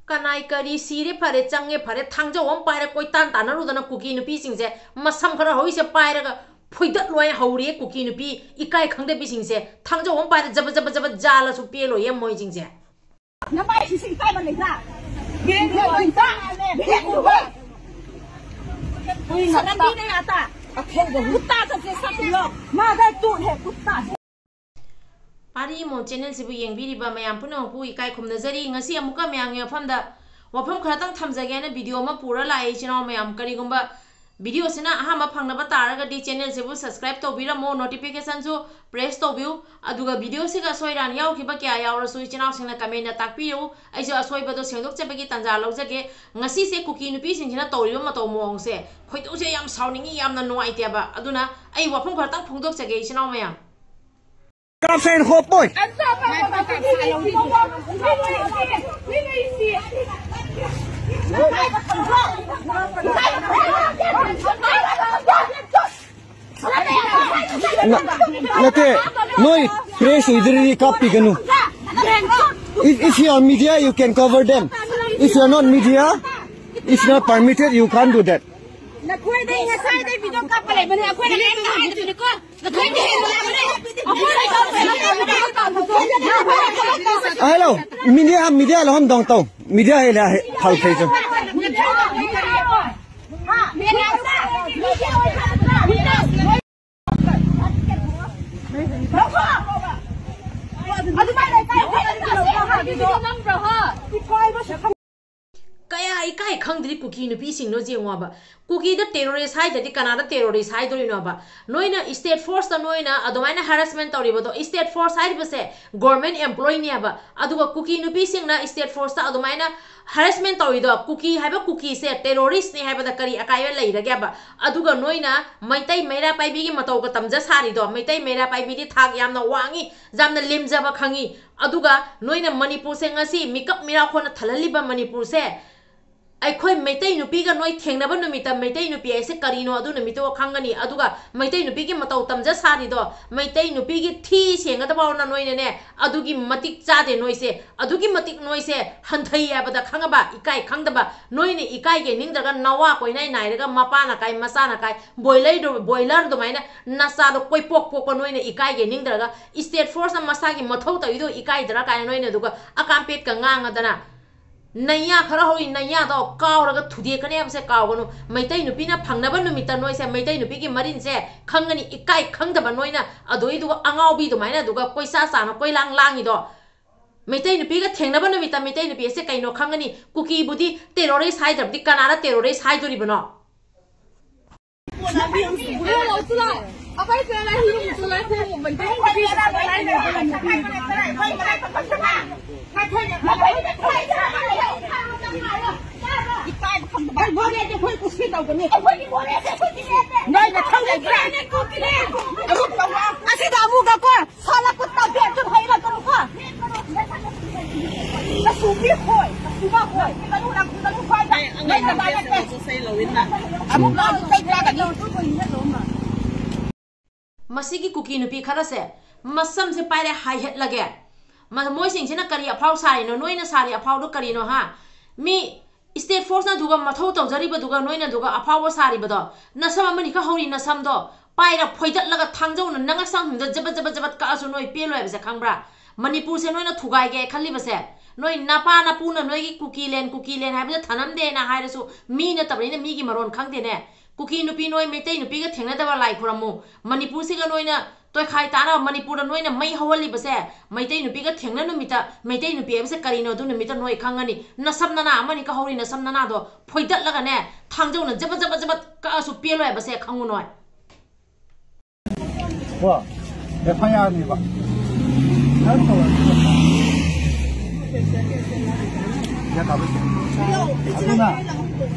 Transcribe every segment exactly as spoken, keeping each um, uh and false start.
ꯀꯅꯥꯏ ꯀꯔꯤ ꯁꯤꯔꯦ ꯐꯔꯦ, ꯆꯪꯉꯦ ꯐꯔꯦ, ꯊꯥꯡꯖꯧ ꯑꯃ ꯄꯥꯏꯔ ꯀꯣꯏꯇꯥꯟ ꯇꯥꯟꯅꯔꯨꯗꯅ ꯀꯨꯀꯤ ꯅꯨꯄꯤꯁꯤꯡꯁꯦ, ꯃꯁꯝ ꯈꯔ ꯍꯧꯔꯤꯁꯦ ꯄꯥꯏꯔꯒ ꯐꯣꯏꯗꯠꯂꯣ ꯍꯥꯏꯅ ꯍꯧꯔꯤꯌꯦ ꯀꯨꯀꯤ ꯅꯨꯄꯤ ꯏꯀꯥꯏ ꯈꯪꯗꯕꯤꯁꯤꯡꯁꯦ꯫ ꯊꯥꯡꯖꯧ ꯑꯃ ꯄꯥꯏꯔ ꯖꯕ ꯖꯕ ꯖꯕ ꯖꯥꯜꯂꯁꯨ ꯄꯦꯜꯂꯣꯏꯌꯦ ꯃꯣꯏꯁꯤꯡꯁꯦ꯫ ꯅꯃꯥꯏꯁꯤꯁꯨ ꯏꯀꯥꯏꯕ ꯂꯩꯕ꯭ꯔꯥ? ꯕꯦꯟ ꯎꯕ? ꯕꯦꯟ ꯎꯕ? ꯁꯔꯝꯗꯤ ꯅꯩ ꯑꯥꯇꯥ꯫ ꯀꯨꯠꯇꯥ ꯁꯕꯁꯦ ꯁꯛ ꯂꯣ꯫ ꯃꯥꯗ ꯇꯨꯠ ꯍꯦ ꯀꯨꯠꯇꯥ꯫ ꯄꯥꯔꯤ ꯏꯃꯣ ꯆꯦꯅꯦꯜꯁꯤꯕꯨ ꯌꯦꯡꯕꯤꯔꯤꯕ ꯃꯌꯥꯝ ꯄꯨꯝꯅꯃꯛꯄꯨ ꯏꯀꯥꯏ ꯈꯨꯝꯅꯖꯔꯤ꯫ ꯉꯁꯤ ꯑꯃꯨꯛꯀ ꯃꯌꯥꯝꯒꯤ ꯃꯐꯝꯗ ꯋꯥꯐꯝ ꯈꯔꯇꯪ ꯊꯝꯖꯒꯦ ꯍꯥꯏꯅ ꯚꯤꯗꯤꯑꯣ ꯑꯃ ꯄꯨꯔ ꯂꯥꯛꯑꯦ ꯏꯆꯤꯟ ꯏꯅꯥꯎ ꯃꯌꯥꯝ꯫ ꯀꯔꯤꯒꯨꯝꯕ ꯚꯤꯗꯤꯑꯣꯁꯤꯅ ꯑꯍꯥꯟꯕ ꯐꯪꯅꯕ ꯇꯥꯔꯒꯗꯤ ꯆꯦꯅꯦꯜꯁꯤꯕꯨ ꯁꯕꯁꯀ꯭ꯔꯥꯏꯕ ꯇꯧꯕꯤꯔꯝꯃꯣ, ꯅꯣꯇꯤꯐꯤꯀꯦꯁꯟꯁꯨ ꯄ꯭ꯔꯦꯁ ꯇꯧꯕꯤꯌꯨ꯫ ꯑꯗꯨꯒ ꯚꯤꯗꯤꯑꯣꯁꯤꯒ ꯑꯁꯣꯏ ꯑꯔꯥꯟ ꯌꯥꯎꯈꯤꯕ ꯀꯌꯥ ꯌꯥꯎꯔꯁꯨ ꯏꯆꯤꯟ ꯏꯅꯥꯎꯁꯤꯡꯅ ꯀꯃꯦꯟꯗ ꯇꯥꯛꯄꯤꯌꯨ꯫ ꯑꯩꯁꯨ ꯑꯁꯣꯏꯕꯗꯣ ꯁꯦꯡꯗꯣꯛꯆꯕꯒꯤ ꯇꯥꯟꯖꯥ ꯂꯧꯖꯒꯦ꯫ ꯉꯁꯤꯁꯦ ꯀꯨꯀꯤ ꯅꯨꯄꯤꯁꯤꯡꯁꯤꯅ ꯇꯧꯔꯤꯕ ꯃꯇꯧ ꯃꯑꯣꯡꯁꯦ ꯈꯣꯏꯗꯧꯁꯦ ꯌꯥꯝ ꯁꯥꯎꯅꯤꯡꯉꯤ, ꯌꯥꯝꯅ ꯅꯨꯡꯉꯥꯏꯇꯦꯕ꯫ ꯑꯗꯨꯅ ꯑꯩ ꯋꯥꯐꯝ ꯈꯔꯇꯪ ꯐꯣꯡꯗꯣꯛꯆꯒꯦ ꯏꯆꯤꯟ ꯏꯅꯥꯎ ꯃꯌꯥꯝ꯫ Girlfriend ꯍꯣꯞꯄꯣꯏ꯫ ꯅ-, ꯅꯠꯇꯦ, ꯅꯣꯏ ꯄ꯭ꯔꯦꯁ ꯑꯣꯏꯗ꯭ꯔꯗꯤ ꯀꯥꯞꯄꯤꯒꯅꯨ꯫ If, if you are media, you can cover them. If you are not media, it's not permitted, you can't do that. ꯅꯈꯣꯏꯗꯩ ꯉꯁꯥꯏꯗꯩ ꯚꯤꯗꯤꯑꯣ ꯀꯥꯞꯄ ꯂꯩꯕꯅꯦ, ꯑꯩꯈꯣꯏꯅ ꯀꯔꯤꯝꯇ ꯍꯥꯏꯗꯕꯅꯤꯀꯣ꯫ ꯅꯈꯣꯏꯗꯤ ꯍꯦꯟꯅ ꯂꯥꯛꯄꯅꯦ꯫ ꯑꯩꯈꯣꯏ ꯍꯦꯟꯅ ꯂꯥꯛꯄꯅꯦ꯫ ꯑ, hello, media, media ꯂꯧꯍꯟꯗꯣꯡ ꯇꯧ꯫ Media ꯍꯦꯟꯅ ꯐꯜ ꯐꯩ ꯆꯨꯝ꯫ ꯀꯌꯥ ꯏꯀꯥꯏ ꯈꯪꯗ꯭ꯔꯤ ꯀꯨꯀꯤ ꯅꯨꯄꯤꯁꯤꯡꯅꯣ ꯌꯦꯡꯉꯣꯕ꯫ ꯀꯨꯀꯤꯗ ꯇꯦꯔꯣꯔꯤꯁ ꯍꯥꯏꯗ꯭ꯔꯗꯤ ꯀꯅꯥꯗ ꯇꯦꯔꯣꯔꯤꯁ ꯍꯥꯏꯗꯣꯔꯤꯅꯣꯕ? ꯅꯣꯏꯅ ꯁ꯭ꯇꯦꯠ ꯐꯣꯔꯁꯇ ꯅꯣꯏꯅ ꯑꯗꯨꯃꯥꯏꯅ ꯍꯦꯔꯥꯁꯃꯦꯟ ꯇꯧꯔꯤꯕꯗꯣ, ꯁ꯭ꯇꯦꯠ ꯐꯣꯔꯁ ꯍꯥꯏꯔꯤꯕꯁꯦ ꯒꯣꯔꯃꯦꯟ ꯑꯦꯝꯄ꯭ꯂꯣꯏꯅꯦꯕ꯫ ꯑꯗꯨꯒ ꯀꯨꯀꯤ ꯅꯨꯄꯤꯁꯤꯡꯅ ꯁ꯭ꯇꯦꯠ ꯐꯣꯔꯁꯇ ꯑꯗꯨꯃꯥꯏꯅ ꯍꯦꯔꯥꯁꯃꯦꯟ ꯇꯧꯔꯤꯗꯣ, ꯀꯨꯀꯤ ꯍꯥꯏꯕ ꯀꯨꯀꯤꯁꯦ ꯇꯦꯔꯣꯔꯤꯁꯅꯦ ꯍꯥꯏꯕꯗ ꯀꯔꯤ ꯑꯀꯥꯏꯕ ꯂꯩꯔꯒꯦꯕ? ꯑꯗꯨꯒ ꯅꯣꯏꯅ ꯃꯩꯇꯩ ꯃꯩꯔꯥ ꯄꯥꯏꯕꯤꯒꯤ ꯃꯇꯧꯒ ꯇꯝꯖ ꯁꯥꯔꯤꯗꯣ, ꯃꯩꯇꯩ ꯃꯩꯔꯥ ꯄꯥꯏꯕꯤꯗꯤ ꯊꯥꯛ ꯌꯥꯝꯅ ꯋꯥꯡꯉꯤ, ꯌꯥꯝꯅ ꯂꯦꯝꯖꯕ ꯈꯪꯉꯤ꯫ ꯑꯗꯨꯒ ꯅꯣꯏꯅ ꯃꯅꯤꯄꯨꯔꯁꯦ ꯉꯁꯤ ꯃꯤꯀꯞ ꯃꯤꯔꯥꯎꯈꯣꯟꯅ ꯊꯜꯍꯜꯂꯤꯕ ꯃꯅꯤꯄꯨꯔꯁꯦ ꯑꯩꯈꯣꯏ ꯃꯩꯇꯩ ꯅꯨꯄꯤꯒ ꯅꯣꯏ ꯊꯦꯡꯅꯕ ꯅꯨꯃꯤꯠꯇ ꯃꯩꯇꯩ ꯅꯨꯄꯤ ꯍꯥꯏꯁꯦ ꯀꯔꯤꯅꯣ ꯑꯗꯨ ꯅꯨꯃꯤꯠꯇꯨ ꯈꯪꯒꯅꯤ꯫ ꯑꯗꯨꯒ ꯃꯩꯇꯩ ꯅꯨꯄꯤꯒꯤ ꯃꯇꯧ ꯇꯝꯖ ꯁꯥꯔꯤꯗꯣ, ꯃꯩꯇꯩ ꯅꯨꯄꯤꯒꯤ ꯊꯤ ꯁꯦꯡꯒꯗꯕ ꯍꯧꯅ ꯅꯣꯏꯅꯅꯦ, ꯑꯗꯨꯒꯤ ꯃꯇꯤꯛ ꯆꯥꯗꯦ ꯅꯣꯏꯁꯦ, ꯑꯗꯨꯒꯤ ꯃꯇꯤꯛ ꯅꯣꯏꯁꯦ ꯍꯟꯊꯩ ꯍꯥꯏꯕꯗ ꯈꯪꯉꯕ? ꯏꯀꯥꯏ ꯈꯪꯗꯕ꯫ ꯅꯣꯏꯅ ꯏꯀꯥꯏꯒꯦ ꯅꯤꯡꯗ꯭ꯔꯒ ꯅꯋꯥ ꯀꯣꯏꯅꯥꯏ ꯅꯥꯏꯔꯒ ꯃꯄꯥꯅ ꯀꯥꯏ ꯃꯆꯥꯅ ꯀꯥꯏ ꯕꯣꯏꯂꯔꯗꯨ-, ꯕꯣꯏꯂꯔ ꯑꯗꯨꯃꯥꯏꯅ ꯅꯆꯥꯗꯣ ꯀꯣꯏꯄꯣꯛ ꯄꯣꯛꯄ ꯅꯣꯏꯅ ꯏꯀꯥꯏꯒꯦ ꯅꯤꯡꯗ꯭ꯔꯒ state force ꯅ ꯃꯁꯥꯒꯤ ꯃꯊꯧ ꯇꯧꯔꯤꯗꯣ ꯏꯀꯥꯏꯗ꯭ꯔꯥ ꯀꯥꯏꯅ ꯅꯣꯏꯅ ꯑꯗꯨꯒ ꯑꯀꯥꯝꯄꯦꯠꯀ ꯉꯥꯡꯉꯗꯅ ꯅꯩꯌꯥ ꯈꯔ ꯍꯧꯔꯤ, ꯅꯩꯌꯥꯗꯣ ꯀꯥꯎꯔꯒ ꯊꯨꯗꯦꯛꯀꯅꯤ ꯍꯥꯏꯕꯁꯦ ꯀꯥꯎꯒꯅꯨ꯫ ꯃꯩꯇꯩ ꯅꯨꯄꯤꯅ ꯐꯪꯅꯕ ꯅꯨꯃꯤꯠꯇ ꯅꯣꯏꯁꯦ ꯃꯩꯇꯩ ꯅꯨꯄꯤꯒꯤ ꯃꯔꯤꯟꯁꯦ ꯈꯪꯒꯅꯤ, ꯏꯀꯥꯏ ꯈꯪꯗꯕ ꯅꯣꯏꯅ ꯑꯗꯨꯏꯗꯨꯒ ꯑꯉꯥꯎꯕꯤ ꯑꯗꯨꯃꯥꯏꯅ ꯑꯗꯨꯒ ꯀꯣꯏꯆꯥ ꯆꯥꯅ ꯀꯣꯏꯂꯥꯡ ꯂꯥꯡꯉꯤꯗꯣ꯫ ꯃꯩꯇꯩ ꯅꯨꯄꯤꯒ ꯊꯦꯡꯅꯕ ꯅꯨꯃꯤꯠꯇ ꯃꯩꯇꯩ ꯅꯨꯄꯤ ꯑꯁꯦ ꯀꯩꯅꯣ ꯈꯪꯒꯅꯤ꯫ ꯀꯨꯀꯤꯕꯨꯗꯤ terrorist ꯍꯥꯏꯗ꯭ꯔꯕꯗꯤ ꯀꯅꯥꯅ terrorist ꯍꯥꯏꯗꯣꯔꯤꯕꯅꯣ? ꯑꯁꯤꯗ ꯑꯃꯨꯛꯀꯀꯣ ꯁꯥꯂ ꯀꯨꯠꯇ ꯕꯦꯠ ꯆꯨꯝ ꯍꯩꯔ ꯀꯨꯝꯈꯣ꯫ ꯅꯁꯨꯕꯤ ꯍꯣꯏ, ꯅꯁꯨꯕ ꯍꯣꯏ꯫ ꯑꯃꯨꯛ ꯂꯥꯛꯑꯗꯤ ꯆꯩ ꯆꯥꯒꯅꯤ꯫ ꯃꯁꯤꯒꯤ ꯀꯨꯀꯤ ꯅꯨꯄꯤ ꯈꯔꯁꯦ ꯃꯁꯝꯁꯦ ꯄꯥꯏꯔꯦ ꯍꯥꯏꯍꯠꯂꯒꯦ꯫ ꯃ-, ꯃꯣꯏꯁꯤꯡꯁꯤꯅ ꯀꯔꯤ ꯑꯐꯥꯎ ꯁꯥꯔꯤꯅꯣ? ꯅꯣꯏꯅ ꯁꯥꯔꯤ ꯑꯐꯥꯎꯗꯣ ꯀꯔꯤꯅꯣ, ꯍꯥ? ꯃꯤ state force ꯅꯗꯨꯒ ꯃꯊꯧ ꯇꯧꯖꯔꯤꯕꯗꯨꯒ ꯅꯣꯏꯅꯗꯨꯒ ꯑꯐꯥꯎꯕ ꯁꯥꯔꯤꯕꯗꯣ, ꯅꯁꯝ ꯑꯃꯅꯤ ꯈꯛ ꯍꯧꯔꯤ, ꯅꯁꯝꯗꯣ ꯄꯥꯏꯔ ꯐꯣꯏꯗꯠꯂꯒ ꯊꯥꯡꯖꯧꯅ ꯅꯪ ꯑꯁꯪꯗ ꯖꯕꯠ ꯖꯕꯠ ꯖꯕꯠ ꯀꯛꯑꯁꯨ ꯅꯣꯏ ꯄꯦꯜꯂꯣꯏ ꯍꯥꯏꯕꯁꯦ ꯈꯪꯕ꯭ꯔꯥ? ꯃꯅꯤꯄꯨꯔꯁꯦ ꯅꯣꯏꯅ ꯊꯨꯒꯥꯏꯒꯦ ꯈꯜꯂꯤꯕꯁꯦ, ꯅꯣꯏ ꯅꯄꯥ ꯅꯄꯨꯅ ꯅꯣꯏꯒꯤ ꯀꯨꯀꯤꯂꯦꯟ, ꯀꯨꯀꯤꯂꯦꯟ ꯍꯥꯏꯕꯗ ꯊꯅꯝꯗꯦꯅ ꯍꯥꯏꯔꯁꯨ, ꯃꯤ ꯅꯠꯇꯕꯅꯤꯅ ꯃꯤꯒꯤ ꯃꯔꯣꯟ ꯈꯪꯗꯦꯅꯦ꯫ ꯀꯨꯀꯤ ꯅꯨꯄꯤ ꯅꯣꯏ ꯃꯩꯇꯩ ꯅꯨꯄꯤꯒ ꯊꯦꯡꯅꯗꯕ ꯂꯥꯏ ꯈꯨꯔꯝꯃꯨ꯫ ꯃꯅꯤꯄꯨꯔꯁꯤꯒ ꯅꯣꯏꯅ ꯇꯣꯏꯈꯥꯏ ꯇꯥꯅꯕ, ꯃꯅꯤꯄꯨꯔꯗ ꯅꯣꯏꯅ ꯃꯩ ꯍꯧꯍꯜꯂꯤꯕꯁꯦ, ꯃꯩꯇꯩ ꯅꯨꯄꯤꯒ ꯊꯦꯡꯅ ꯅꯨꯃꯤꯠꯇ ꯃꯩꯇꯩ ꯅꯨꯄꯤ ꯍꯥꯏꯕꯁꯦ ꯀꯔꯤꯅꯣ ꯑꯗꯨ ꯅꯨꯃꯤꯠꯇ ꯅꯣꯏ ꯈꯪꯉꯅꯤ꯫ ꯅꯁꯝ ꯅꯅꯥ ꯑꯃꯅꯤ ꯀꯛꯍꯧꯔꯤ, ꯅꯁꯝ ꯅꯅꯥꯗꯣ ꯐꯣꯏꯗꯠꯂꯒꯅꯦ, ꯊꯥꯡꯖꯧꯅ ꯖꯕꯠ ꯖꯕꯠ ꯖꯕꯠ ꯀꯛꯑꯁꯨ ꯄꯦꯜꯂꯣꯏ ꯍꯥꯏꯕꯁꯦ ꯈꯪꯉꯨ ꯅꯣꯏ꯫ ꯀꯣ, F I R ꯅꯦꯕ꯫ ꯅꯪ ꯇꯧꯔꯗꯤ ꯒ꯭ꯌꯥꯟ ꯇꯥꯕ꯭ꯔꯥ? ꯑꯗꯨꯅ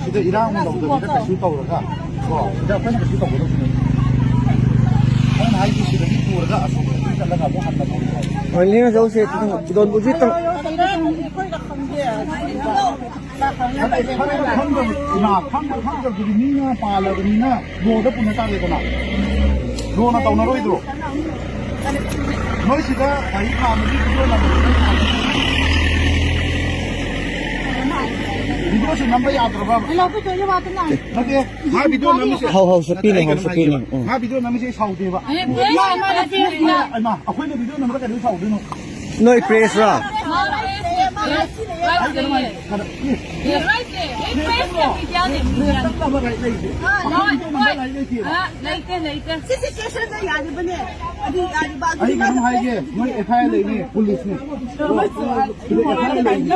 ꯁꯤꯗ ꯏꯔꯥꯡ ꯇꯧꯗꯕꯤꯗ ꯀꯩꯁꯨ ꯇꯧꯔꯒ, ꯀꯣ, ꯁꯤꯗ ꯑꯩꯈꯣꯏꯅ ꯀꯩꯁꯨ ꯇꯧꯒꯗꯧꯕ ꯅꯠꯇꯦ꯫ ꯑꯩꯅ ꯍꯥꯏꯗꯤ ꯁꯤꯗꯒꯤ ꯄꯨꯔꯒ ꯑꯁꯣꯝꯗꯒꯤ ꯆꯠꯂꯒ ꯑꯃꯨꯛ ꯍꯟꯅ ꯇꯧꯒꯗꯧꯕ꯫ ꯍꯣꯏ, ꯂꯦꯡꯉ ꯆꯠꯂꯨꯁꯦ꯫ ꯈꯤꯇꯪ ꯈꯨꯗꯣꯟ ꯄꯨꯁꯤ ꯈꯤꯇꯪ꯫ ꯈꯪꯕ ꯈꯪꯗꯕ, ꯏꯃꯥ, ꯈꯪꯕ ꯈꯪꯗꯕꯗꯨꯗꯤ ꯃꯤꯅ ꯄꯥꯜꯂꯕꯅꯤꯅ ꯂꯣꯗ ꯄꯨꯅ ꯇꯥꯔꯦꯗꯅ꯫ ꯂꯣꯅ ꯇꯧꯅꯔꯣꯏꯗ꯭ꯔꯣ? ꯅꯣꯏ ꯁꯤꯗ ꯒꯥꯔꯤ ꯈꯥꯝꯕꯒꯤ ꯚꯤꯗꯤꯑꯣ ꯅꯝꯕ, ꯚꯤꯗꯤꯑꯣꯁꯤ ꯅꯝꯕ ꯌꯥꯗ꯭ꯔꯕ? ꯅꯠꯇꯦ, ꯃꯥ ꯚꯤꯗꯤꯑꯣ ꯅꯝꯃꯤꯁꯦ, ꯍꯧ, ꯍꯧ, ꯁꯨꯄꯤꯅꯤ, ꯍꯧ, ꯁꯨꯄꯤꯅꯤ꯫ ꯎꯝ꯫ ꯃꯥ ꯚꯤꯗꯤꯑꯣ ꯅꯝꯃꯤꯁꯦ ꯁꯥꯎꯗꯦꯕ꯫ ꯍꯩꯃꯥ, ꯑꯩꯈꯣꯏꯅ ꯚꯤꯗꯤꯑꯣ ꯅꯝꯕꯗ ꯀꯩꯗꯧ ꯁꯥꯎꯗꯣꯏꯅꯣ? ꯅꯣꯏ ꯄ꯭ꯔꯦꯁꯔꯣ? ꯑꯩ ꯀꯩꯅꯣ ꯍꯥꯏ-, ꯀꯩꯅꯣ, ꯑꯦ, ꯄ꯭ꯔꯦꯁ ꯅꯠꯇꯦ, ꯑꯩ ꯄ꯭ꯔꯦꯁꯅꯦ, ꯃꯤꯗꯤꯌꯥꯅꯦ, ꯃꯤꯗꯤꯌꯥꯅꯦ꯫ ꯅꯝꯅꯕ ꯔꯥꯏꯠ ꯂꯩꯇꯦ꯫ ꯑꯥ, ꯑꯩꯈꯣꯏ ꯂꯥꯎ, ꯚꯤꯗꯤꯑꯣ ꯅꯝꯕ ꯍꯣꯏ꯫ ꯔꯥꯏꯠ ꯂꯩꯇꯦꯕ꯫ ꯑꯥ, ꯂꯩꯇꯦ, ꯂꯩꯇꯦ꯫ ꯁꯤ ꯁꯤꯆꯨꯋꯦꯁꯟꯗ ꯌꯥꯔꯤꯕꯅꯦ꯫ ꯑꯗꯨ ꯌꯥꯔꯤꯕ, ꯑꯗꯨ ꯑꯩ ꯀꯩꯅꯣꯝ ꯍꯥꯏꯒꯦ, ꯅꯣꯏ ꯑꯦꯐ ꯑꯥꯏ ꯑꯥꯔ ꯂꯩꯅꯤ, ꯄꯨꯂꯤꯁꯅꯤ꯫ ꯁꯤꯗ ꯑꯦꯐ ꯑꯥꯏ ꯑꯥꯔ ꯂꯩꯅꯤ꯫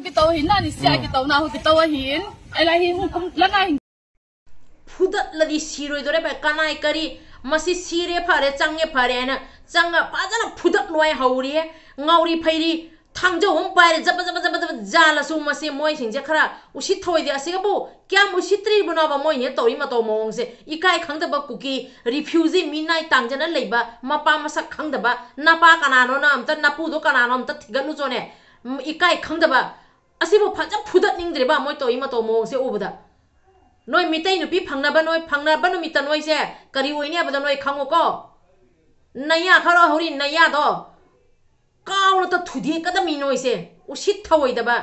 ꯀꯤꯇꯧ ꯍꯤꯟ ꯅꯥꯅꯤ ꯁꯤ ꯀꯤꯇꯧ ꯅꯥ ꯍꯨ ꯀꯤꯇꯧ ꯍꯤꯟ꯫ ꯑꯩ ꯂꯥꯏ ꯍꯤꯟ ꯍꯨ ꯀꯨꯝ ꯂꯅꯥ ꯍꯤꯟ꯫ ꯐꯨꯗꯠꯂꯗꯤ ꯁꯤꯔꯣꯏꯗꯣꯔꯦ ꯚꯥꯏ꯫ ꯀꯅꯥꯏ ꯀꯔꯤ, ꯃꯁꯤ ꯁꯤꯔꯦ ꯐꯔꯦ, ꯆꯪꯉꯦ ꯐꯔꯦ ꯍꯥꯏꯅ ꯆꯪꯉ ꯐꯖꯅ ꯐꯨꯗꯠꯂꯣ ꯍꯥꯏ ꯍꯧꯔꯤꯍꯦ꯫ ꯉꯥꯎꯔꯤ ꯐꯩꯔꯤ, ꯊꯥꯡꯖꯧ ꯑꯃ ꯄꯥꯏꯔꯦ, ꯖꯕ ꯖꯕ ꯖꯕ ꯖꯕ ꯖꯥꯜꯂꯁꯨ ꯃꯁꯤ ꯃꯣꯏꯁꯤꯡꯁꯦ ꯈꯔ ꯎꯁꯤꯠ ꯊꯧꯑꯣꯏꯗꯦ꯫ ꯑꯁꯤꯒꯕꯨ ꯀꯌꯥꯝ ꯎꯁꯤꯠꯇ꯭ꯔꯤꯕꯅꯣꯕ ꯃꯣꯏꯅ ꯇꯧꯔꯤ ꯃꯇꯧ ꯃꯑꯣꯡꯁꯦ? ꯏꯀꯥꯏ ꯈꯪꯗꯕ ꯀꯨꯀꯤ, ꯔꯤꯐ꯭ꯌꯨꯖꯤ, ꯃꯤꯅꯥꯏ ꯇꯥꯡꯖꯅ ꯂꯩꯕ ꯃꯄꯥ ꯃꯁꯛ ꯈꯪꯗꯕ, ꯅꯄꯥ ꯀꯅꯥꯅꯣꯅ ꯑꯝꯇ, ꯅꯄꯨꯗꯣ ꯀꯅꯥꯅꯣ ꯑꯝꯇ ꯊꯤꯒꯠꯂꯨꯆꯣꯅꯦ꯫ ꯎꯝ, ꯏꯀꯥꯏ ꯈꯪꯗꯕ꯫ ꯑꯁꯤꯕꯨ ꯐꯖ ꯐꯨꯗꯠꯅꯤꯡꯗ꯭ꯔꯤꯕ ꯃꯣꯏ ꯇꯧꯔꯤ ꯃꯇꯧ ꯃꯑꯣꯡꯁꯦ ꯎꯕꯗ꯫ ꯅꯣꯏ ꯃꯤꯇꯩ ꯅꯨꯄꯤ ꯐꯪꯅꯕ, ꯅꯣꯏ ꯐꯪꯅꯕ ꯅꯨꯃꯤꯠꯇ ꯅꯣꯏꯁꯦ ꯀꯔꯤ ꯑꯣꯏꯅꯤ ꯍꯥꯏꯕꯗ ꯅꯣꯏ ꯈꯪꯉꯨꯀꯣ꯫ ꯅꯌꯥ ꯈꯔ ꯍꯧꯔꯤ, ꯅꯌꯥꯗꯣ ꯀꯥꯎꯅꯇ ꯊꯨꯗꯦꯛꯀꯗꯕꯅꯤ ꯅꯣꯏꯁꯦ, ꯎꯁꯤꯠ ꯊꯑꯣꯏꯗꯕ꯫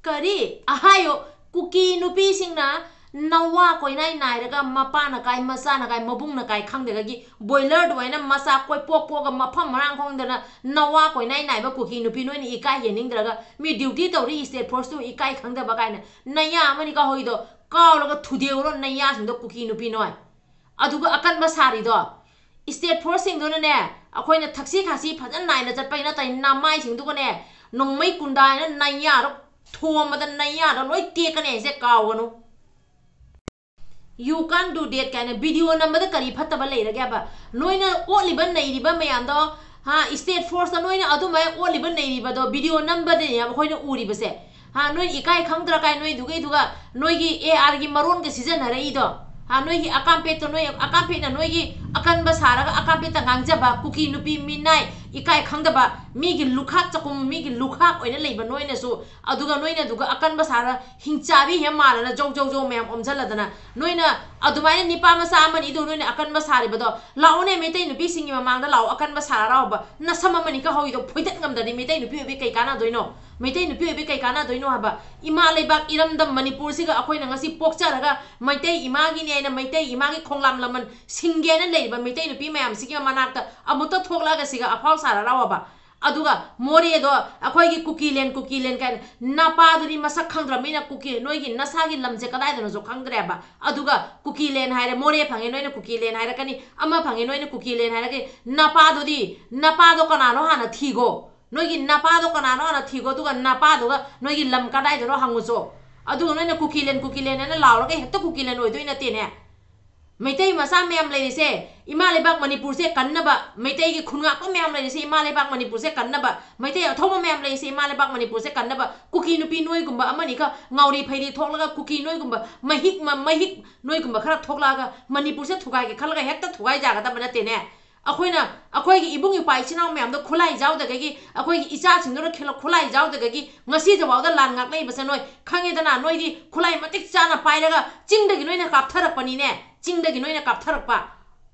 ꯀꯔꯤ? ꯑꯍꯥꯏꯌꯣ, ꯀꯨꯀꯤ ꯅꯨꯄꯤꯁꯤꯡꯅ ꯅꯋꯥ ꯀꯣꯏꯅꯥꯏ ꯅꯥꯏꯔꯒ ꯃꯄꯥꯅ ꯀꯥꯏ, ꯃꯆꯥꯅ ꯀꯥꯏ, ꯃꯕꯨꯡꯅ ꯀꯥꯏ ꯈꯪꯗ꯭ꯔꯒꯤ ꯕꯣꯏꯂꯔ ꯑꯗꯨꯃꯥꯏꯅ ꯃꯆꯥ ꯀꯣꯏ ꯄꯣꯛ ꯄꯣꯛꯑꯒ ꯃꯐꯝ ꯃꯔꯥꯡ ꯈꯪꯗꯅ ꯅꯋꯥ ꯀꯣꯏꯅꯥꯏ ꯅꯥꯏꯕ ꯀꯨꯀꯤ ꯅꯨꯄꯤ ꯅꯣꯏꯅ ꯏꯀꯥꯏ ꯍꯦꯟꯅꯤꯡꯗ꯭ꯔꯒ ꯃꯤ ꯗ꯭ꯌꯨꯇꯤ ꯇꯧꯔꯤ state force ꯇꯨ ꯏꯀꯥꯏ ꯈꯪꯗꯕ ꯀꯥꯏꯅ ꯅꯌꯥ ꯑꯃꯅꯤ ꯀꯥ ꯍꯣꯏꯗꯣ ꯀꯥꯎꯔꯒ ꯊꯨꯗꯦꯛꯎꯔꯣ ꯅꯌꯥꯁꯤꯡꯗꯣ ꯀꯨꯀꯤ ꯅꯨꯄꯤ ꯅꯣꯏ꯫ ꯑꯗꯨꯒ ꯑꯀꯟꯕ ꯁꯥꯔꯤꯗꯣ state force ꯁꯤꯡꯗꯨꯅꯅꯦ ꯑꯩꯈꯣꯏꯅ ꯊꯛꯁꯤ ꯈꯥꯁꯤ ꯐꯖꯅ ꯅꯥꯏꯅ ꯆꯠꯄꯩ ꯅꯠꯇ꯭ꯔ ꯅꯃꯥꯏꯁꯤꯡꯗꯨꯒꯅꯦ ꯅꯣꯡꯃꯩ ꯀꯨꯟꯗꯥ ꯍꯥꯏꯅ ꯅꯌꯥꯔꯣ ꯊꯣꯝꯕꯗ ꯅꯌꯥꯔꯣ ꯂꯣꯏ ꯇꯦꯛꯀꯅꯤ ꯍꯥꯏꯁꯦ ꯀꯥꯎꯒꯅꯨ꯫ You can't do that ꯀꯥꯏꯅ ꯚꯤꯗꯤꯑꯣ ꯅꯝꯕꯗ ꯀꯔꯤ ꯐꯠꯇꯕ ꯂꯩꯔꯒꯦꯕ? ꯅꯣꯏꯅ ꯑꯣꯠꯂꯤꯕ ꯅꯩꯔꯤꯕ ꯃꯌꯥꯝꯗꯣ, ꯍꯥ, state force ꯇ ꯅꯣꯏꯅ ꯑꯗꯨꯃꯥꯏꯅ ꯑꯣꯠꯂꯤꯕ ꯅꯩꯔꯤꯕꯗꯣ ꯚꯤꯗꯤꯑꯣ ꯅꯝꯕꯗꯅꯦꯕ ꯑꯩꯈꯣꯏꯅ ꯎꯔꯤꯕꯁꯦ꯫ ꯍꯥ, ꯅꯣꯏ ꯏꯀꯥꯏ ꯈꯪꯗ꯭ꯔ ꯀꯥꯏ ꯅꯣꯏꯗꯨꯒꯩꯗꯨꯒ ꯅꯣꯏꯒꯤ ꯑꯦ ꯑꯥꯔ ꯒꯤ ꯃꯔꯣꯟꯒ ꯁꯤꯖꯤꯟꯅꯔꯛꯏꯗꯣ? ꯍꯥ, ꯅꯣꯏꯒꯤ ꯑꯀꯥꯝꯄꯦꯠꯇꯣ, ꯅꯣꯏ ꯑꯀꯥꯝꯄꯦꯠꯅ ꯅꯣꯏꯒꯤ ꯑꯀꯟꯕ ꯁꯥꯔꯒ ꯑꯀꯥꯄꯤꯇ ꯉꯥꯡꯖꯕ ꯀꯨꯀꯤ ꯅꯨꯄꯤ ꯃꯤꯅꯥꯏ, ꯏꯀꯥꯏ ꯈꯪꯗꯕ, ꯃꯤꯒꯤ ꯂꯨꯈꯥꯛ ꯆꯥꯛꯈꯨꯝ, ꯃꯤꯒꯤ ꯂꯨꯈꯥꯛ ꯑꯣꯏꯅ ꯂꯩꯕ ꯅꯣꯏꯅꯁꯨ, ꯑꯗꯨꯒ ꯅꯣꯏꯅ ꯑꯗꯨꯒ ꯑꯀꯟꯕ ꯁꯥꯔ ꯍꯤꯡꯆꯥꯕꯤ ꯍꯦꯛ ꯃꯥꯜꯂꯅ ꯖꯧ ꯖꯧ ꯖꯧ ꯃꯌꯥꯝ ꯑꯣꯝꯁꯤꯜꯂꯗꯅ, ꯅꯣꯏꯅ ꯑꯗꯨꯃꯥꯏꯅ ꯅꯤꯄꯥ ꯃꯆꯥ ꯑꯃꯅꯤꯗꯨ ꯅꯣꯏꯅ ꯑꯀꯟꯕ ꯁꯥꯔꯤꯕꯗꯣ, ꯂꯥꯛꯑꯣꯅꯦ ꯃꯩꯇꯩ ꯅꯨꯄꯤꯁꯤꯡꯒꯤ ꯃꯃꯥꯡꯗ ꯂꯥꯛꯑꯣ, ꯑꯀꯟꯕ ꯁꯥꯔ ꯍꯔꯥꯎꯕ, ꯅꯁꯝ ꯑꯃꯅꯤ ꯀꯥ ꯍꯧꯏꯗꯣ ꯐꯣꯏꯗꯠ ꯉꯝꯗ꯭ꯔꯗꯤ ꯃꯩꯇꯩ ꯅꯨꯄꯤ ꯑꯣꯏꯕꯤ ꯀꯩ ꯀꯥꯟꯅꯗꯣꯏꯅꯣ? ꯃꯩꯇꯩ ꯅꯨꯄꯤ ꯑꯣꯏꯕꯤ ꯀꯩ ꯀꯥꯟꯅꯗꯣꯏꯅꯣ ꯍꯥꯏꯕ? ꯏꯃꯥ ꯂꯩꯕꯥꯛ ꯏꯔꯝꯗꯝ ꯃꯅꯤꯄꯨꯔꯁꯤꯒ ꯑꯩꯈꯣꯏꯅ ꯉꯁꯤ ꯄꯣꯛꯆꯔꯒ ꯃꯩꯇꯩ ꯏꯃꯥꯒꯤꯅꯦ ꯍꯥꯏꯅ ꯃꯩꯇꯩ ꯏꯃꯥꯒꯤ ꯈꯣꯡꯂꯥꯝ ꯂꯃꯟ ꯁꯤꯡꯒꯦꯅ ꯂꯩꯔꯤꯕ ꯃꯩꯇꯩ ꯅꯨꯄꯤ ꯃꯌꯥꯝꯁꯤꯒꯤ ꯃꯅꯥꯛꯇ ꯑꯃꯨꯛꯇ ꯊꯣꯛꯂꯛꯑꯒ ꯁꯤꯒ ꯑꯐꯥꯎ ꯁꯥꯔ ꯍꯔꯥꯎꯕ? ꯑꯗꯨꯒ ꯃꯣꯔꯦꯗꯣ ꯑꯩꯈꯣꯏꯒꯤ ꯀꯨꯀꯤꯂꯦꯟ, ꯀꯨꯀꯤꯂꯦꯟ ꯀꯥꯏꯅ, ꯅꯄꯥꯗꯨꯗꯤ ꯃꯁꯛ ꯈꯪꯗ꯭ꯔꯕꯅꯤꯅ ꯀꯨꯀꯤ, ꯅꯣꯏꯒꯤ ꯅꯁꯥꯒꯤ ꯂꯝꯁꯦ ꯀꯗꯥꯏꯗꯅꯣꯁꯨ ꯈꯪꯗ꯭ꯔꯦꯕ꯫ ꯑꯗꯨꯒ ꯀꯨꯀꯤꯂꯦꯟ ꯍꯥꯏꯔꯦ, ꯃꯣꯔꯦ ꯐꯪꯉꯦ ꯅꯣꯏꯅ ꯀꯨꯀꯤꯂꯦꯟ ꯍꯥꯏꯔꯛꯀꯅꯤ, ꯑꯃ ꯐꯪꯉꯦ ꯅꯣꯏꯅ ꯀꯨꯀꯤꯂꯦꯟ ꯍꯥꯏꯔꯛꯀꯅꯤ꯫ ꯅꯄꯥꯗꯨꯗꯤ, ꯅꯄꯥꯗꯣ ꯀꯅꯥꯅꯣ ꯍꯥꯟꯅ ꯊꯤꯒꯣ꯫ ꯅꯣꯏꯒꯤ ꯅꯄꯥꯗꯣ ꯀꯅꯥꯅꯣ ꯍꯥꯟꯅ ꯊꯤꯒꯣ, ꯑꯗꯨꯒ ꯅꯄꯥꯗꯨꯒ ꯅꯣꯏꯒꯤ ꯂꯝ ꯀꯗꯥꯏꯗꯅꯣ ꯍꯪꯉꯨꯆꯣ꯫ ꯑꯗꯨꯒ ꯅꯣꯏꯅ ꯀꯨꯀꯤꯂꯦꯟ, ꯀꯨꯀꯤꯂꯦꯟ ꯍꯥꯏꯅ ꯂꯥꯎꯔꯒ ꯍꯦꯛꯇ ꯀꯨꯀꯤꯂꯦꯟ ꯑꯣꯏꯗꯣꯏ ꯅꯠꯇꯦꯅꯦ꯫ ꯃꯩꯇꯩ ꯃꯆꯥ ꯃꯌꯥꯝ ꯂꯩꯔꯤꯁꯦ, ꯏꯃꯥ ꯂꯩꯕꯥꯛ ꯃꯅꯤꯄꯨꯔꯁꯦ ꯀꯟꯅꯕ, ꯃꯩꯇꯩꯒꯤ ꯈꯨꯟꯉꯥꯛꯄ ꯃꯌꯥꯝ ꯂꯩꯔꯤꯁꯦ, ꯏꯃꯥ ꯂꯩꯕꯥꯛ ꯃꯅꯤꯄꯨꯔꯁꯦ ꯀꯟꯅꯕ, ꯃꯩꯇꯩ ꯑꯊꯧꯕ ꯃꯌꯥꯝ ꯂꯩꯔꯤꯁꯦ, ꯏꯃꯥ ꯂꯩꯕꯥꯛ ꯃꯅꯤꯄꯨꯔꯁꯦ ꯀꯟꯅꯕ, ꯀꯨꯀꯤ ꯅꯨꯄꯤ ꯅꯣꯏꯒꯨꯝꯕ ꯑꯃꯅꯤꯈꯛ ꯉꯥꯎꯔꯤ ꯐꯩꯔꯤ ꯊꯣꯛꯂꯒ, ꯀꯨꯀꯤ ꯅꯣꯏꯒꯨꯝꯕ ꯃꯍꯤꯛ ꯃ-, ꯃꯍꯤꯛ ꯅꯣꯏꯒꯨꯝꯕ ꯈꯔ ꯊꯣꯛꯂꯛꯑꯒ ꯃꯅꯤꯄꯨꯔꯁꯦ ꯊꯨꯒꯥꯏꯒꯦ ꯈꯜꯂꯒ ꯍꯦꯛꯇ ꯊꯨꯒꯥꯏ ꯌꯥꯒꯗꯕ ꯅꯠꯇꯦꯅꯦ꯫ ꯑꯩꯈꯣꯏꯅ, ꯑꯩꯈꯣꯏꯒꯤ ꯏꯕꯨꯡ ꯏꯄ꯭ꯋꯥ ꯏꯆꯤꯟ ꯏꯅꯥꯎ ꯃꯌꯥꯝꯗꯣ ꯈꯨꯠꯂꯥꯏ ꯌꯥꯎꯗꯒꯩꯒꯤ, ꯑꯩꯈꯣꯏꯒꯤ ꯏꯆꯥꯁꯤꯡꯗꯨꯅ ꯈꯤꯜꯂ-, ꯈꯨꯠꯂꯥꯏ ꯌꯥꯎꯗꯒꯩꯒꯤ ꯉꯁꯤꯗꯐꯥꯎꯗ ꯂꯥꯟ ꯉꯥꯛꯂꯛꯏꯕꯁꯦ ꯅꯣꯏ ꯈꯪꯉꯦꯗꯅ꯫ ꯅꯣꯏꯗꯤ ꯈꯨꯠꯂꯥꯏ ꯃꯇꯤꯛ ꯆꯥꯅ ꯄꯥꯏꯔꯒ ꯆꯤꯡꯗꯒꯤ ꯅꯣꯏꯅ ꯀꯥꯞꯊꯔꯛꯄꯅꯤꯅꯦ, ꯆꯤꯡꯗꯒꯤ ꯅꯣꯏꯅ ꯀꯥꯞꯊꯔꯛꯄ꯫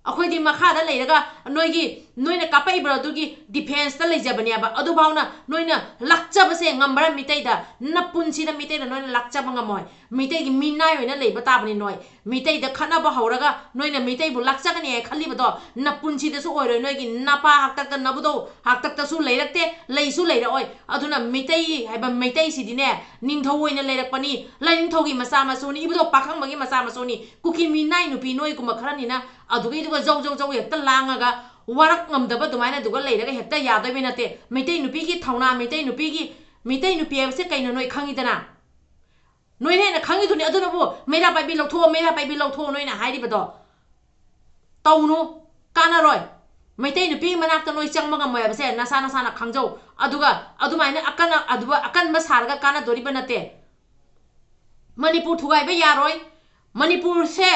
ꯑꯩꯈꯣꯏꯗꯤ ꯃꯈꯥꯗ ꯂꯩꯔꯒ ꯅꯣꯏꯒꯤ, ꯅꯣꯏꯅ ꯀꯥꯞꯄꯛꯏꯕ ꯑꯗꯨꯒꯤ ꯗꯤꯐꯦꯟꯁꯇ ꯂꯩꯖꯕꯅꯦꯕ꯫ ꯑꯗꯨꯐꯥꯎꯅ ꯅꯣꯏꯅ ꯂꯥꯛꯆꯕꯁꯦ ꯉꯝꯕ꯭ꯔꯥ ꯃꯤꯇꯩꯗ? ꯅꯄꯨꯟꯁꯤꯗ ꯃꯤꯇꯩꯗ ꯅꯣꯏꯅ ꯂꯥꯛꯆꯕ ꯉꯝꯃꯣꯏ꯫ ꯃꯤꯇꯩꯒꯤ ꯃꯤꯅꯥꯏ ꯑꯣꯏꯅ ꯂꯩꯕ ꯇꯥꯕꯅꯤ ꯅꯣꯏ꯫ ꯃꯤꯇꯩꯗ ꯈꯠꯅꯕ ꯍꯧꯔꯒ ꯅꯣꯏꯅ ꯃꯤꯇꯩꯕꯨ ꯂꯥꯛꯆꯒꯅꯤ ꯍꯥꯏ ꯈꯜꯂꯤꯕꯗꯣ ꯅꯄꯨꯟꯁꯤꯗꯁꯨ ꯑꯣꯏꯔꯣꯏ꯫ ꯅꯣꯏꯒꯤ ꯅꯄꯥ ꯍꯥꯛꯇꯛꯇ, ꯅꯕꯨꯙꯧ ꯍꯥꯛꯇꯛꯇꯁꯨ ꯂꯩꯔꯛꯇꯦ, ꯂꯩꯁꯨ ꯂꯩꯔꯛꯑꯣꯏ꯫ ꯑꯗꯨꯅ ꯃꯤꯇꯩ ꯍꯥꯏꯕ ꯃꯩꯇꯩꯁꯤꯗꯤꯅꯦ, ꯅꯤꯡꯊꯧ ꯑꯣꯏꯅ ꯂꯩꯔꯛꯄꯅꯤ, ꯂꯥꯏꯅꯤꯡꯊꯧꯒꯤ ꯃꯆꯥ ꯃꯁꯨꯅꯤ, ꯏꯕꯨꯙꯧ ꯄꯥꯈꯪꯕꯒꯤ ꯃꯆꯥ ꯃꯁꯨꯅꯤ꯫ ꯀꯨꯀꯤ ꯃꯤꯅꯥꯏ ꯅꯨꯄꯤ ꯅꯣꯏꯒꯨꯝꯕ ꯈꯔꯅꯤꯅ ꯑꯗꯨꯒꯩꯗꯨꯒ ꯖꯧ ꯖꯧ ꯖꯧ ꯍꯦꯛꯇ ꯂꯥꯡꯉꯒ ꯋꯥꯔꯛ ꯉꯝꯗꯕ ꯑꯗꯨꯃꯥꯏꯅ ꯑꯗꯨꯒ ꯂꯩꯔꯒ ꯍꯦꯛꯇ ꯌꯥꯗꯣꯏꯕ ꯅꯠꯇꯦ꯫ ꯃꯩꯇꯩ ꯅꯨꯄꯤꯒꯤ ꯊꯧꯅꯥ, ꯃꯩꯇꯩ ꯅꯨꯄꯤꯒꯤ, ꯃꯩꯇꯩ ꯅꯨꯄꯤ ꯍꯥꯏꯕꯁꯦ ꯀꯩꯅꯣ ꯅꯣꯏ ꯈꯪꯉꯤꯗꯅ? ꯅꯣꯏꯅ ꯍꯦꯟꯅ ꯈꯪꯉꯤꯗꯨꯅꯤ꯫ ꯑꯗꯨꯅꯕꯨ ꯃꯩꯔꯥ ꯄꯥꯏꯕꯤ ꯂꯧꯊꯣꯛꯑꯣ, ꯃꯩꯔꯥ ꯄꯥꯏꯕꯤ ꯂꯧꯊꯣꯛꯑꯣ ꯅꯣꯏꯅ ꯍꯥꯏꯔꯤꯕꯗꯣ꯫ ꯇꯧꯅꯨ, ꯀꯥꯟꯅꯔꯣꯏ꯫ ꯃꯩꯇꯩ ꯅꯨꯄꯤꯒꯤ ꯃꯅꯥꯛꯇ ꯅꯣꯏ ꯆꯪꯕ ꯉꯝꯃꯣꯏ ꯍꯥꯏꯕꯁꯦ ꯅꯁꯥ ꯅꯁꯥꯅ ꯈꯪꯖꯧ꯫ ꯑꯗꯨꯒ ꯑꯗꯨꯃꯥꯏꯅ ꯑꯀꯟ-, ꯑꯗꯨꯒ ꯑꯀꯟꯕ ꯁꯥꯔꯒ ꯀꯥꯟꯅꯗꯣꯔꯤꯕ ꯅꯠꯇꯦ꯫ ꯃꯅꯤꯄꯨꯔ ꯊꯨꯒꯥꯏꯕ ꯌꯥꯔꯣꯏ꯫ ꯃꯅꯤꯄꯨꯔꯁꯦ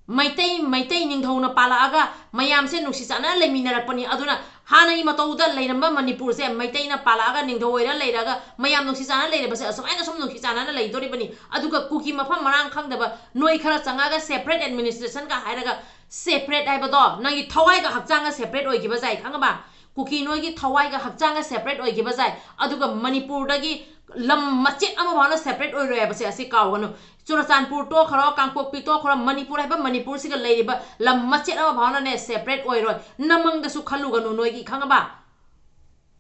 ꯃꯩꯇꯩ ꯃꯩꯇꯩ ꯅꯤꯡꯊꯧꯅ ꯄꯥꯜꯂꯛꯑꯒ ꯃꯌꯥꯝꯁꯦ ꯅꯨꯡꯁꯤ ꯆꯥꯟꯅꯅ ꯂꯩꯃꯤꯟꯅꯔꯛꯄꯅꯤ꯫ ꯑꯗꯨꯅ ꯍꯥꯟꯅꯒꯤ ꯃꯇꯧꯗ ꯂꯩꯔꯝꯕ ꯃꯅꯤꯄꯨꯔꯁꯦ ꯃꯩꯇꯩꯅ ꯄꯥꯜꯂꯛꯑꯒ ꯅꯤꯡꯊꯧ ꯑꯣꯏꯔ ꯂꯩꯔꯒ ꯃꯌꯥꯝ ꯅꯨꯡꯁꯤ ꯆꯥꯟꯅꯅ ꯂꯩꯔꯕꯁꯦ ꯑꯁꯨꯃꯥꯏꯅ ꯁꯨꯝ ꯅꯨꯡꯁꯤ ꯆꯥꯟꯅꯅ ꯂꯩꯗꯣꯔꯤꯕꯅꯤ꯫ ꯑꯗꯨꯒ ꯀꯨꯀꯤ ꯃꯐꯝ ꯃꯔꯥꯡ ꯈꯪꯗꯕ ꯅꯣꯏ ꯈꯔ ꯆꯪꯉꯒ separate administrationꯒ ꯍꯥꯏꯔꯒ separate ꯍꯥꯏꯕꯗꯣ ꯅꯪꯒꯤ ꯊꯋꯥꯏꯒ ꯍꯛꯆꯥꯡꯒ separate ꯑꯣꯏꯈꯤꯕ ꯖꯥꯏ, ꯈꯪꯉꯕ? ꯀꯨꯀꯤ ꯅꯣꯏꯒꯤ ꯊꯋꯥꯏꯒ ꯍꯛꯆꯥꯡꯒ separate ꯑꯣꯏꯈꯤꯕ ꯖꯥꯏ꯫ ꯑꯗꯨꯒ ꯃꯅꯤꯄꯨꯔꯗꯒꯤ ꯂꯝ ꯃꯆꯦꯠ ꯑꯃ ꯐꯥꯎꯅ separate ꯑꯣꯏꯔꯣꯏ ꯍꯥꯏꯕꯁꯦ ꯑꯁꯤ ꯀꯥꯎꯒꯅꯨ꯫ ꯆꯨꯔꯆꯥꯟꯄꯨꯔ ꯇꯣꯛꯈ꯭ꯔꯣ, ꯀꯥꯡꯄꯣꯛꯄꯤ ꯇꯣꯛꯈ꯭ꯔꯣ, ꯃꯅꯤꯄꯨꯔ ꯍꯥꯏꯕ ꯃꯅꯤꯄꯨꯔꯁꯤꯒ ꯂꯩꯔꯤꯕ ꯂꯝ ꯃꯆꯦꯠ ꯑꯃ ꯐꯥꯎꯅꯅꯦ separate ꯑꯣꯏꯔꯣꯏ꯫ ꯅꯃꯪꯗꯁꯨ ꯈꯜꯂꯨꯒꯅꯨ ꯅꯣꯏꯒꯤ, ꯈꯪꯉꯕ?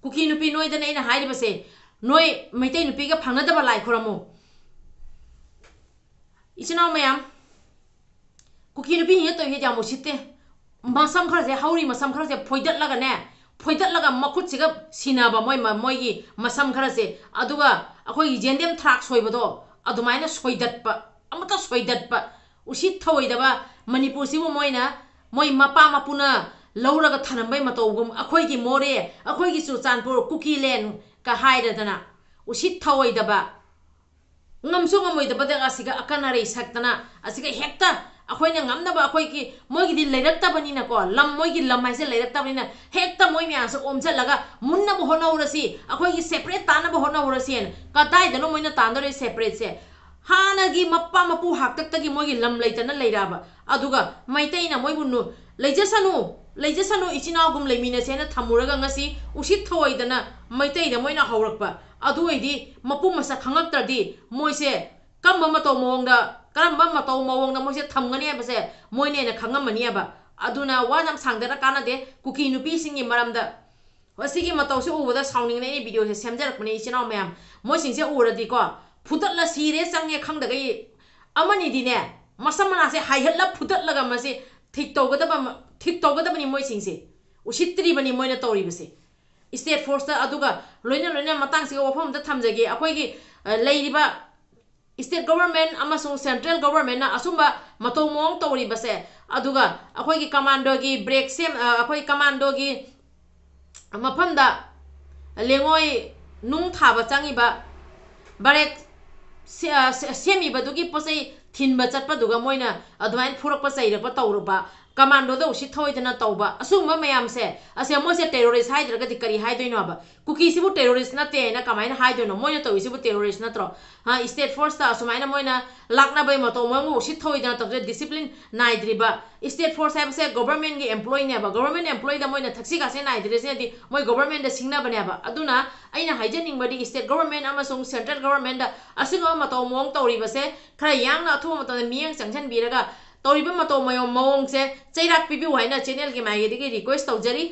ꯀꯨꯀꯤ ꯅꯨꯄꯤ ꯅꯣꯏꯗꯅꯦ ꯑꯩꯅ ꯍꯥꯏꯔꯤꯕꯁꯦ, ꯅꯣꯏ ꯃꯩꯇꯩ ꯅꯨꯄꯤꯒ ꯐꯪꯅꯗꯕ ꯂꯥꯏ ꯈꯨꯔꯝꯃꯨ꯫ ꯏꯆꯤꯟ ꯏꯅꯥꯎ ꯃꯌꯥꯝ, ꯀꯨꯀꯤ ꯅꯨꯄꯤꯁꯤꯡꯅ ꯇꯧꯔꯤꯁꯦ ꯌꯥꯝ ꯎꯁꯤꯠꯇꯦ꯫ ꯃꯁꯝ ꯈꯔꯁꯦ, ꯍꯧꯔꯤ ꯃꯁꯝ ꯈꯔꯁꯦ ꯐꯣꯏꯗꯠꯂꯒꯅꯦ, ꯐꯣꯏꯗꯠꯂꯒ ꯃꯈꯨꯠꯁꯤꯒ ꯁꯤꯅꯕ ꯃꯣꯏ ꯃ-, ꯃꯣꯏꯒꯤ ꯃꯁꯝ ꯈꯔꯁꯦ, ꯑꯗꯨꯒ ꯑꯩꯈꯣꯏꯒꯤ ꯌꯦꯟꯗꯦꯝ ꯊ꯭ꯔꯥꯛ ꯁꯣꯏꯕꯗꯣ ꯑꯗꯨꯃꯥꯏꯅ ꯁꯣꯏꯗꯠꯄ, ꯑꯃꯠꯇ ꯁꯣꯏꯗꯠꯄ꯫ ꯎꯁꯤꯠ ꯊꯑꯣꯏꯗꯕ ꯃꯅꯤꯄꯨꯔꯁꯤꯕꯨ ꯃꯣꯏꯅ, ꯃꯣꯏ ꯃꯄꯥ ꯃꯄꯨꯅ ꯂꯧꯔꯒ ꯊꯅꯝꯕꯩ ꯃꯇꯧꯒꯨꯝ, ꯑꯩꯈꯣꯏꯒꯤ ꯃꯣꯔꯦ, ꯑꯩꯈꯣꯏꯒꯤ ꯆꯨꯔꯆꯥꯟꯄꯨꯔ, ꯀꯨꯀꯤꯂꯦꯟ ꯀ ꯍꯥꯏꯔꯗꯅ ꯎꯁꯤꯠ ꯊꯑꯣꯏꯗꯕ, ꯉꯝꯁꯨ ꯉꯝꯃꯣꯏꯗꯕꯗ ꯑꯁꯤꯒ ꯑꯀꯟ ꯑꯔꯩ ꯁꯛꯇꯅ, ꯑꯁꯤꯒ ꯍꯦꯛꯇ ꯑꯩꯈꯣꯏꯅ ꯉꯝꯅꯕ, ꯑꯩꯈꯣꯏꯒꯤ, ꯃꯣꯏꯒꯤꯗꯤ ꯂꯩꯔꯛꯇꯕꯅꯤꯅꯀꯣ, ꯂꯝ, ꯃꯣꯏꯒꯤ ꯂꯝ ꯍꯥꯏꯁꯦ ꯂꯩꯔꯛꯇꯕꯅꯤꯅ ꯍꯦꯛꯇ ꯃꯣꯏ ꯃꯌꯥꯝꯁꯦ ꯑꯣꯝꯁꯤꯜꯂꯒ ꯃꯨꯟꯅꯕ ꯍꯣꯠꯅꯍꯧꯔꯁꯤ, ꯑꯩꯈꯣꯏꯒꯤ separate ꯇꯥꯅꯕ ꯍꯣꯠꯅꯍꯧꯔꯁꯤꯅ꯫ ꯀꯗꯥꯏꯗꯅꯣ ꯃꯣꯏꯅ ꯇꯥꯟꯗꯣꯔꯤ separateꯁꯦ? ꯍꯥꯟꯅꯒꯤ ꯃꯄꯥ ꯃꯄꯨ ꯍꯥꯛꯇꯛꯇꯒꯤ ꯃꯣꯏꯒꯤ ꯂꯝ ꯂꯩꯇꯅ ꯂꯩꯔꯛꯑꯕ, ꯑꯗꯨꯒ ꯃꯩꯇꯩꯅ ꯃꯣꯏꯕꯨ ꯅꯨ-, "ꯂꯩꯖꯁꯅꯨ, ꯂꯩꯖꯁꯅꯨ, ꯏꯆꯤꯟ ꯏꯅꯥꯎꯒꯨꯝ ꯂꯩꯃꯤꯟꯅꯁꯦꯅ" ꯊꯝꯃꯨꯔꯒ ꯉꯁꯤ ꯎꯁꯤꯠ ꯊꯑꯣꯏꯗꯅ ꯃꯩꯇꯩꯗ ꯃꯣꯏꯅ ꯍꯧꯔꯛꯄ꯫ ꯑꯗꯨ ꯑꯣꯏꯗꯤ ꯃꯄꯨ ꯃꯁꯛ ꯈꯪꯉꯛꯇ꯭ꯔꯗꯤ ꯃꯣꯏꯁꯦ ꯀꯔꯝꯕ ꯃꯇꯧ ꯃꯑꯣꯡꯗ, ꯀꯔꯝꯕ ꯃꯇꯧ ꯃꯑꯣꯡꯗ ꯃꯣꯏꯁꯦ ꯊꯝꯒꯅꯤ ꯍꯥꯏꯕꯁꯦ ꯃꯣꯏꯅ ꯍꯦꯟꯅ ꯈꯪꯉꯝꯃꯅꯤꯕ꯫ ꯑꯗꯨꯅ ꯋꯥ ꯌꯥꯝ ꯁꯥꯡꯗꯅ ꯀꯥꯟꯅꯗꯦ꯫ ꯀꯨꯀꯤ ꯅꯨꯄꯤꯁꯤꯡꯒꯤ ꯃꯔꯝꯗ ꯍꯣꯏ, ꯁꯤꯒꯤ ꯃꯇꯧꯁꯦ ꯎꯕꯗ ꯁꯥꯎꯅꯤꯡꯗꯅ ꯑꯩꯅ videoꯁꯦ ꯁꯦꯝꯖꯔꯛꯄꯅꯦ, ꯏꯆꯤꯟ ꯏꯅꯥꯎ ꯃꯌꯥꯝ꯫ ꯃꯣꯏꯁꯤꯡꯁꯦ ꯎꯔꯗꯤꯀꯣ, ꯐꯨꯗꯠꯂ ꯁꯤꯔꯦ ꯆꯪꯉꯦ ꯈꯪꯗꯒꯩ ꯑꯃꯅꯤꯗꯤꯅꯦ, ꯃꯁꯝ ꯃꯅꯥꯁꯦ ꯍꯥꯏꯍꯠꯂ ꯐꯨꯗꯠꯂꯒ ꯃꯁꯤ ꯊꯤꯛ ꯇꯧꯒꯗꯕ, ꯊꯤꯛ ꯇꯧꯒꯗꯕꯅꯤ ꯃꯣꯏꯁꯤꯡꯁꯦ꯫ ꯎꯁꯤꯠꯇ꯭ꯔꯤꯕꯅꯤ ꯃꯣꯏꯅ ꯇꯧꯔꯤꯕꯁꯦ꯫ State forceꯇ, ꯑꯗꯨꯒ ꯂꯣꯏꯅ ꯂꯣꯏꯅ ꯃꯇꯥꯡꯁꯤꯒ ꯋꯥꯐꯝ ꯑꯝꯇ ꯊꯝꯖꯒꯦ꯫ ꯑꯩꯈꯣꯏꯒꯤ, ꯑ, ꯂꯩꯔꯤꯕ state government ꯑꯃꯁꯨꯡ central governmentꯅ ꯑꯁꯨꯝꯕ ꯃꯇꯧ ꯃꯑꯣꯡ ꯇꯧꯔꯤꯕꯁꯦ, ꯑꯗꯨꯒ ꯑꯩꯈꯣꯏꯒꯤ commandoꯒꯤ break ꯁꯦꯝ-, ꯑ, ꯑꯩꯈꯣꯏ commandoꯒꯤ ꯃꯐꯝꯗ ꯂꯦꯡꯉꯣꯏ ꯅꯨꯡ ꯊꯥꯕ ꯆꯪꯉꯤꯕ, barrack ꯁꯦ-, ꯑ, ꯁꯦ-, ꯁꯦꯝꯃꯤꯕꯗꯨꯒꯤ ꯄꯣꯠ ꯆꯩ ꯊꯤꯟꯕ ꯆꯠꯄꯗꯨꯒ ꯃꯣꯏꯅ ꯑꯗꯨꯃꯥꯏꯅ ꯐꯨꯔꯛꯄ ꯆꯩꯔꯛꯄ ꯇꯧꯔꯨꯕ, ꯀꯃꯥꯟꯗꯣꯗ ꯎꯁꯤꯠ ꯊꯑꯣꯏꯗꯅ ꯇꯧꯕ, ꯑꯁꯤꯒꯨꯝꯕ ꯃꯌꯥꯝꯁꯦ, ꯑꯁꯦ ꯃꯣꯏꯁꯦ terrorist ꯍꯥꯏꯗ꯭ꯔꯒꯗꯤ ꯀꯔꯤ ꯍꯥꯏꯗꯣꯏꯅꯣꯕ? ꯀꯨꯀꯤꯁꯤꯕꯨ terrorist ꯅꯠꯇꯦ ꯍꯥꯏꯅ ꯀꯃꯥꯏꯅ ꯍꯥꯏꯗꯣꯏꯅꯣ? ꯃꯣꯏꯅ ꯇꯧꯔꯤꯁꯤꯕꯨ terrorist ꯅꯠꯇ꯭ꯔꯣ? ꯍꯥ, state force ꯇ ꯑꯁꯨꯃꯥꯏꯅ ꯃꯣꯏꯅ ꯂꯥꯛꯅꯕꯒꯤ ꯃꯇꯧ ꯃꯑꯣꯡꯕꯨ ꯎꯁꯤꯠ ꯊꯑꯣꯏꯗꯅ ꯇꯧꯖ, discipline ꯅꯥꯏꯗ꯭ꯔꯤꯕ꯫ State force ꯍꯥꯏꯕꯁꯦ government ꯒꯤ employee ꯅꯦꯕ꯫ Government employee ꯗ ꯃꯣꯏꯅ ꯊꯛꯁꯤ ꯈꯥꯁꯤ ꯅꯥꯏꯗ꯭ꯔꯤꯁꯤꯅꯗꯤ ꯃꯣꯏ government ꯗ ꯁꯤꯡꯅꯕꯅꯦꯕ꯫ ꯑꯗꯨꯅ ꯑꯩꯅ ꯍꯥꯏꯖꯅꯤꯡꯕꯗꯤ state government ꯑꯃꯁꯨꯡ central government ꯗ ꯑꯁꯤꯒꯨꯝꯕ ꯃꯇꯧ ꯃꯑꯣꯡ ꯇꯧꯔꯤꯕꯁꯦ ꯈꯔ ꯌꯥꯡꯅ ꯑꯊꯨꯕ ꯃꯇꯝꯗ ꯃꯤꯠꯌꯦꯡ ꯆꯪꯁꯤꯟꯕꯤꯔꯒ ꯇꯧꯔꯤꯕ ꯃꯇꯧ ꯃꯑꯣꯡ ꯃꯑꯣꯡꯁꯦ ꯆꯩꯔꯥꯛ ꯄꯤꯕꯤꯌꯨ ꯍꯥꯏꯅ channel ꯒꯤ ꯃꯥꯏꯀꯩꯗꯒꯤ request ꯇꯧꯖꯔꯤ꯫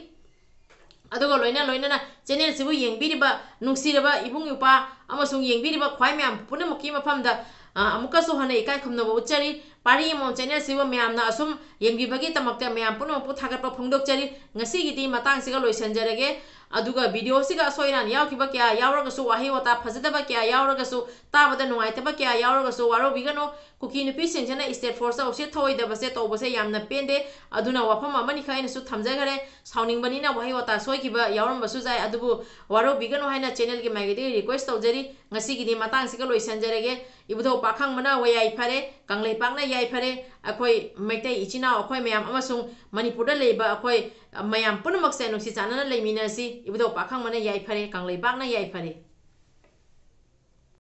ꯑꯗꯨꯒ ꯂꯣꯏꯅ ꯂꯣꯏꯅꯅ channel ꯁꯤꯕꯨ ꯌꯦꯡꯕꯤꯔꯤꯕ ꯅꯨꯡꯁꯤꯔꯕ ꯏꯕꯨꯡ ꯏꯄ꯭ꯋꯥ ꯑꯃꯁꯨꯡ ꯌꯦꯡꯕꯤꯔꯤꯕ ꯈ꯭ꯋꯥꯏ ꯃꯌꯥꯝ ꯄꯨꯝꯅꯃꯛꯀꯤ ꯃꯐꯝꯗ, ꯑ, ꯑꯃꯨꯛꯀꯁꯨ ꯍꯟꯅ ꯏꯀꯥꯏ ꯈꯨꯝꯅꯕ ꯎꯠꯆꯔꯤ꯫ ꯄꯥꯔꯤ ꯑꯃꯃꯝ channel ꯁꯤꯕꯨ ꯃꯌꯥꯝꯅ ꯑꯁꯨꯝ ꯌꯦꯡꯕꯤꯕꯒꯤꯗꯃꯛꯇ ꯃꯌꯥꯝ ꯄꯨꯝꯅꯃꯛꯄꯨ ꯊꯥꯒꯠꯄ ꯐꯣꯡꯗꯣꯛꯆꯔꯤ꯫ ꯉꯁꯤꯒꯤꯗꯤ ꯃꯇꯥꯡꯁꯤꯒ ꯂꯣꯏꯁꯤꯟꯖꯔꯒꯦ꯫ ꯑꯗꯨꯒ video ꯁꯤꯒ ꯑꯁꯣꯏ ꯑꯔꯥꯟ ꯌꯥꯎꯈꯤꯕ ꯀꯌꯥ ꯌꯥꯎꯔꯒꯁꯨ, ꯋꯥꯍꯩ ꯋꯥꯇꯥ ꯐꯖꯗꯕ ꯀꯌꯥ ꯌꯥꯎꯔꯒꯁꯨ, ꯇꯥꯕꯗ ꯅꯨꯡꯉꯥꯏꯇꯕ ꯀꯌꯥ ꯌꯥꯎꯔꯒꯁꯨ ꯋꯥꯔꯧꯕꯤꯒꯅꯨ꯫ ꯀꯨꯀꯤ ꯅꯨꯄꯤꯁꯤꯡꯁꯤꯅ state force ꯇ ꯎꯁꯤꯠ ꯊꯑꯣꯏꯗꯕꯁꯦ ꯇꯧꯕꯁꯦ ꯌꯥꯝꯅ ꯄꯦꯟꯗꯦ꯫ ꯑꯗꯨꯅ ꯋꯥꯐꯝ ꯑꯃꯅꯤꯈꯛ ꯑꯩꯅꯁꯨ ꯊꯝꯖꯈ꯭ꯔꯦ꯫ ꯁꯥꯎꯅꯤꯡꯕꯅꯤꯅ ꯋꯥꯍꯩ ꯋꯥꯇꯥ ꯁꯣꯏꯈꯤꯕ ꯌꯥꯎꯔꯝꯕꯁꯨ ꯌꯥꯏ, ꯑꯗꯨꯕꯨ ꯋꯥꯔꯧꯕꯤꯒꯅꯨ ꯍꯥꯏꯅ channel ꯒꯤ ꯃꯥꯏꯀꯩꯗꯒꯤ request ꯇꯧꯖꯔꯤ꯫ ꯉꯁꯤꯒꯤꯗꯤ ꯃꯇꯥꯡꯁꯤꯒ ꯂꯣꯏꯁꯤꯟꯖꯔꯒꯦ꯫ ꯏꯕꯨꯙꯧ ꯄꯥꯈꯪꯕꯅ ꯋꯥꯌꯥꯏ ꯐꯔꯦ, ꯀꯪꯂꯩꯄꯥꯛꯅ ꯌꯥꯏ ꯐꯔꯦ꯫ ꯑꯩꯈꯣꯏ ꯃꯩꯇꯩ ꯏꯆꯤꯟ ꯏꯅꯥꯎ ꯑꯩꯈꯣꯏ ꯃꯌꯥꯝ ꯑꯃꯁꯨꯡ ꯃꯅꯤꯄꯨꯔꯗ ꯂꯩꯕ ꯑꯩꯈꯣꯏ ꯃꯌꯥꯝ ꯄꯨꯝꯅꯃꯛꯁꯦ ꯅꯨꯡꯁꯤ ꯆꯥꯟꯅꯅ ꯂꯩꯃꯤꯟꯅꯁꯤ꯫ ꯏꯕꯨꯙꯧ ꯄꯥꯈꯪꯕꯅ ꯌꯥꯏ ꯐꯔꯦ, ꯀꯪꯂꯩꯄꯥꯛꯅ ꯌꯥꯏ ꯐꯔꯦ꯫